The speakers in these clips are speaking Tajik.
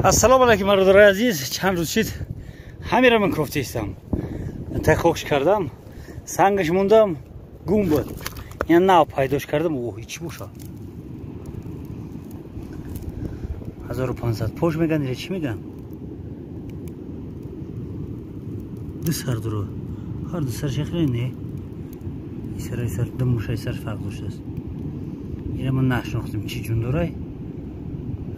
Ассалому алайкум бародарои азиз, чанд рӯз шид ҳамира ман кофтистам. Тахокш кардам, сангаш мондам, гум буд. Ина нав пайдош кардам, о, ҳеч боша. 1500 пош меган или чӣ меган? Ду сар дуро. Ҳар ду сар шахре не. Исара исар ду муша исар фарқ доштааст. Ина ман нашнохтам чӣ ҷун дорай.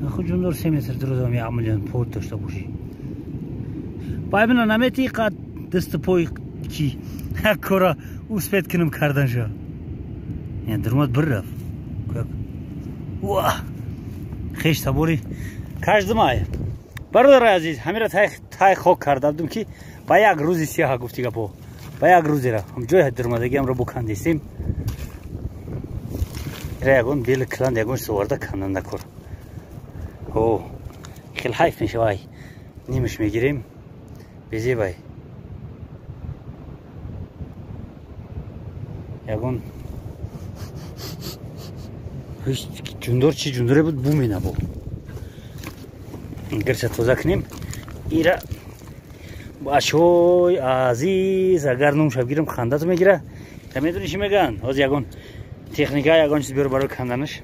Худ ҷундор 3 метр дуродам як миллион пой дошта бошӣ. Баймина намети қад дасту пой ки кора успеть кунам карданша. Я дурмад бир рафт. Ва хеш табори каждымай. Бародари азиз, ҳамира тай хок карда будем ки ба як рӯзи сиёҳа гуфти гапо. Ба як рӯзера ҳам ҷои дурмадагиамро букандистем. Ира ягон бели кланд ягон чиз оварда кандан накор. О, хел ҳайф мешавай. Нимаш мегирем. Безебай. Ягон ҳеч ҷундор чи ҷундоре буд бу менабо. Гирча тоза кунем. Ира бачой азиз, агар нумша бигирам хандату мегира. Та медони чӣ мегӯянд? Ҳозир ягон техника, ягон чиз биёр барои канданаш.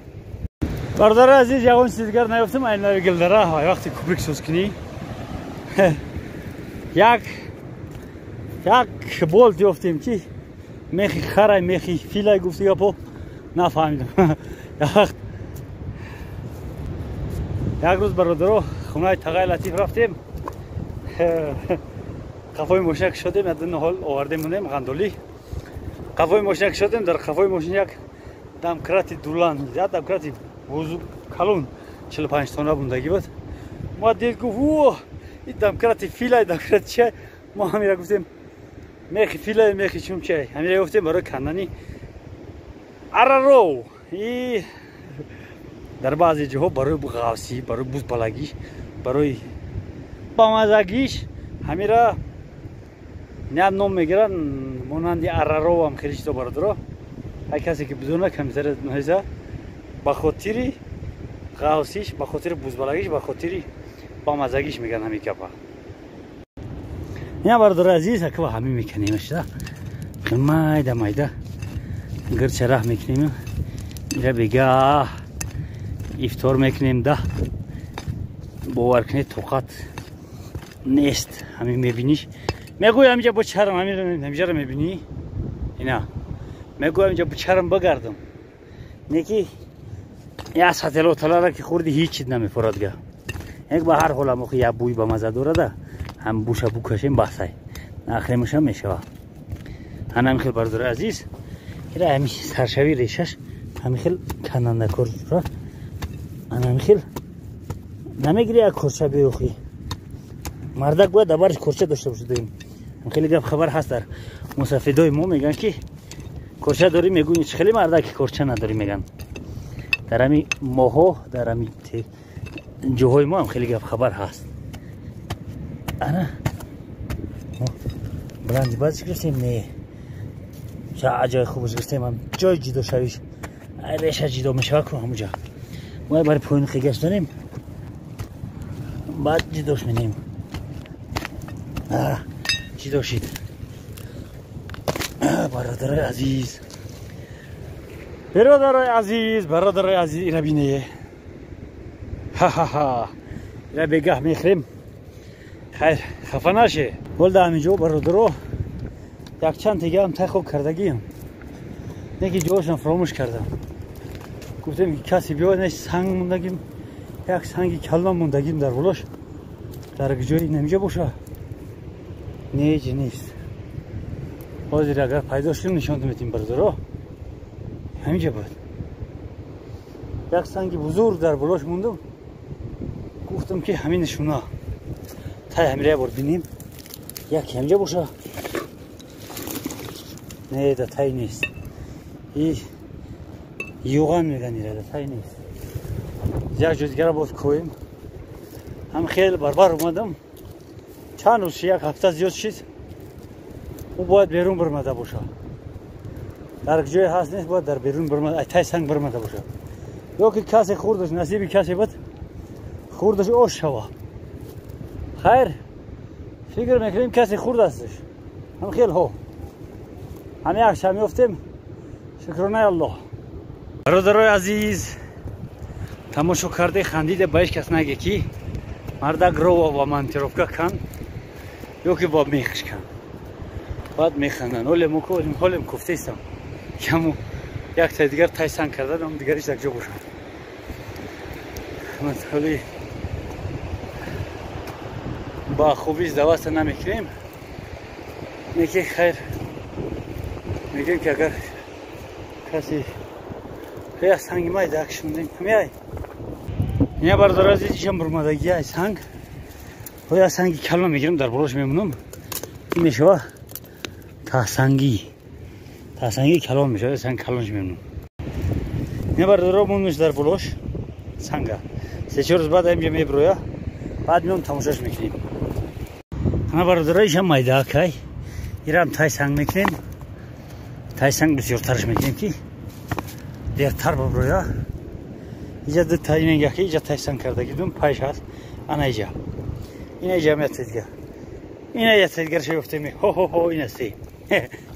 Бародари азиз, ягон чиз дигар наёфтам, ай нави гилдара, ай вақти кубрик соз кунӣ. Як болт ёфтем ки мехи харай, мехи филай гуфти гапо нафаҳмидам. Як рӯз бародаро хонаи тағаи Латиф рафтем. Қафои мошина кушодем, як ду ҳол овардем мондем ғандолӣ. Қафои мошина кушодем, дар қафои мошина як домкрати дулан, як домкрати бузург калон 45 тонна бундагӣ буд. Ма дид гуфт, о, ин домкрати филай, домкрати чай. Мо ҳамира гуфтем мехи филай, мехи чум чай. Ҳамира гуфтем барои кандани араро. И дар баъзе ҷоҳо барои ғавсӣ, барои бузбалагиш, барои бамазагиш ҳамира ням ном мегиранд, монанди араровам хеле чизо бародаро. Ҳар касе ки бидона камтар ноҳиза ба хотири ғавсиш, ба хотири бузбалагиш, ба хотири бамазагиш меган ҳамин гапа. Ина бародари азиз, аква ҳамин мекунем шуда. Майда майда гирча раҳ мекунем. Ира бега ифтор мекунем да. Бовар кунед тоқат нест. Ҳамин мебиниш. Мегӯй ҳаминҷа бо чарм, ҳаминҷаро мебинӣ? Ина. Мегӯй ҳаминҷа бо чарм багардам. Неки як сатело талара ки хӯрди ҳеҷ чиз намефорад га. Як ба ҳар ҳол ам як бӯй ба маза дорада, ҳам буша букашем басай. Нахремашам мешава. Ҳанам хел бародари азиз, ира ҳамин саршави решаш ҳамин хел канандакор ра. Ҳанам хел намегири як корча биёхӣ. Мардак бояд дар барш корча дошта бошад. Хеле гап хабар ҳаст дар мусафидои мо мегӯянд ки корча дорӣ, мегӯянд хеле мардак ки корча надорӣ мегӯянд. Дар ҳамин моҳо, дар ҳамин ҷоҳои мо ҳам хеле гап хабар ҳаст. Ана баланди баъдш гирифтем, не ҷои хубаш гирифтем, ҳам ҷои ҷидошавиш реша ҷидо мешавад ку ҳамуҷа. Мо бари поёни хегаш дорем, баъд ҷидош менем. Ҷидо шид. Бародарои азиз, бародарои азиз, бародарои азиз, ира бинее. Ха-ха-ха. Ира бегаҳ мехӯрем. Хайр, хафа наше. Бол да ҳамин ҷо бародаро якчанд тегаам тай хоб кардагиам. Не ки ҷоашам фаромӯш кардам. Гуфтем ки касе биёяд, не санг мондагим, як санги калон мондагим дар болош. Дар ҷои намиҷа боша. Не, ҷи нест. Ҳозир агар пайдо шудем нишон медиҳем бародаро. Ҳаминҷа буд. Як санги бузург дар болош мондам. Гуфтам ки ҳамин нишона. Тай ҳамира як бор бинем. Як ҳаминҷа боша. Не, да тай нест. И юған меган ира, да тай нест. Як ҷои дигара боз коем. Ҳам хеле барбар омадам. Чанд рӯз як ҳафта зиёд шид. Ӯ бояд берун бармада боша. Дар ҷое ҳаст нест, бояд дар берун бармада, ай тай санг бармада боша. Ё ки касе хӯрдаш, насиби касе буд, хӯрдаш ош шава. Хайр, фикр мекунем касе хурдастш. Ҳам хел ҳо. Ҳами як шаб меёфтем. Шукронаи Аллоҳ. Бародарои азиз, тамошо карде, хандиде, ба ҳеҷ кас наге, ки мардак рова ба монтировка кан ё ки ба мехш кан. Баъд механданд. Оле мо ҳолем кофтаистам. Каму як тай дигар тай санг кардан, дигариш як ҷо бошад. Ҳоли ба хубӣ даваста намекунем. Неки хайр, мегӯем, ки агар касе я санги майда акшундем, ҳамяй. Ина, бародари азиз, ишам бурмадагӣ ай санг. Я санги калон мегирам, дар болош мемонам. Ин мешава таҳсангӣ. Таҳсангӣ калон мешава, санг калонш мемонам. Ина, бародаро, монмеш дар болош санга. 3-4 рӯз баъд инҷа меброя, баъд меом, тамошош мекунем. Ана, бародаро, ишам майдаакай. Ирам тай санг мекунем. Тай санг бисёртарш мекунем, ки дертар биброя. Иҷа ду та ин яки иҷа тай санг кардаги дум пайш ҳаст. Ана иҷа. Ина иҷа меятедга. Ина ятедгар шофтем. Хо хо хо, ин асти.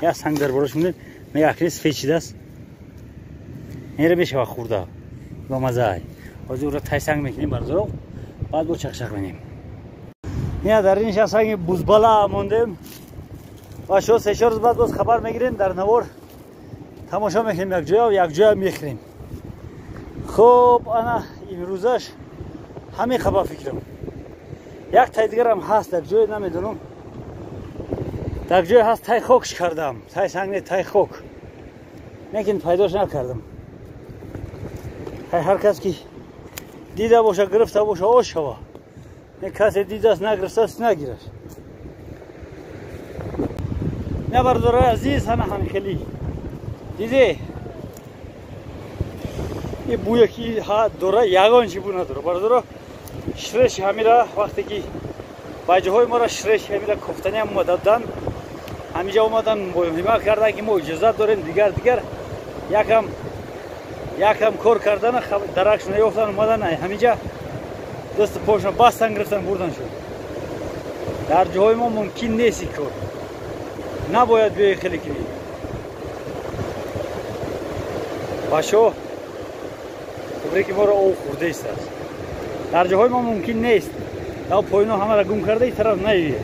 Я санг дар болош мондем. Меякни сфед шидааст. Инра мешава хурда. Ба мазаай. Ҳозир ура тай санг мекунем, бародаро. Баъд бо чақчақ менем. Ина дар ин санги бузбала мондем. Ва шо 3-4 рӯз баъд боз хабар мегирем, дар навор тамошо мекунем, якҷоя якҷоя мехӯрем. Хуб, ана имрӯзаш ҳамин хабар фикрам. Як тай дигарам ҳаст дар ҷое, намедонам. Дар ҷое ҳаст, тай хокш кардам. Тай санг не, тай хок. Лекин пайдош накардам. Ҳар кас ки дида боша, гирифта боша, ош шава. Не, касе дидааст, нагирифтааст, нагираш. Не, бародарои азиз, ҳана ҳамин хелӣ. Диде? И буя ки ҳа дора, ягон чи бу надора. Бародаро, шреши ҳамира вақте ки ба ҷоҳои моро шреши ҳамира кофтаниам омададан, ҳамиҷа омадан, муҳима кардан, ки мо иҷозат дорем, дигар дигар, якам якам кор кардана, даракш наёфтан, омадан ҳамиҷа дасту пошна бастан, гирифтан, бурдан шуд. Дар ҷоҳои мо мумкин нест ин кор. Набояд биёи хеле кунӣ. Башо кубреки моро об хӯрдаистааст. Дар ҷоҳои мо мумкин нест. Дар поино ҳамаро гум карда, ин тараф наёе.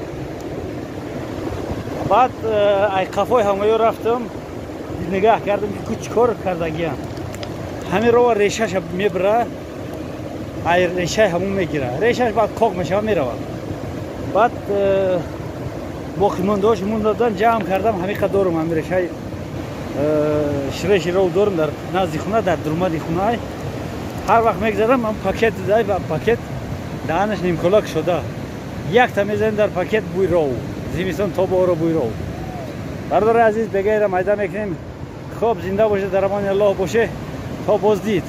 Баъд ай қафои ҳамоё рафтам, нигаҳ кардам, ки ку чӣ кор кардагиам. Ҳамин рова решаша мебира, ай решаи ҳамон мегира. Решаш баъд қоқ мешава, меравад. Баъд боқимондаҳош мондадан, ҷамъ кардам, ҳамин қадр дорум, ҳамин решаи шреши ров дорум дар назди хона, дар дурмади хона. Ҳар вақт мегзарам, ам пакет дай, ба пакет даҳанаш нимкола кушода. Якта мезанем дар пакет, бӯи ров. Зимистон то боро бӯи ров. Бародари азиз, бегайра майда мекунем. Хоб, зинда боше, дар амони Аллоҳ боше, то боздид.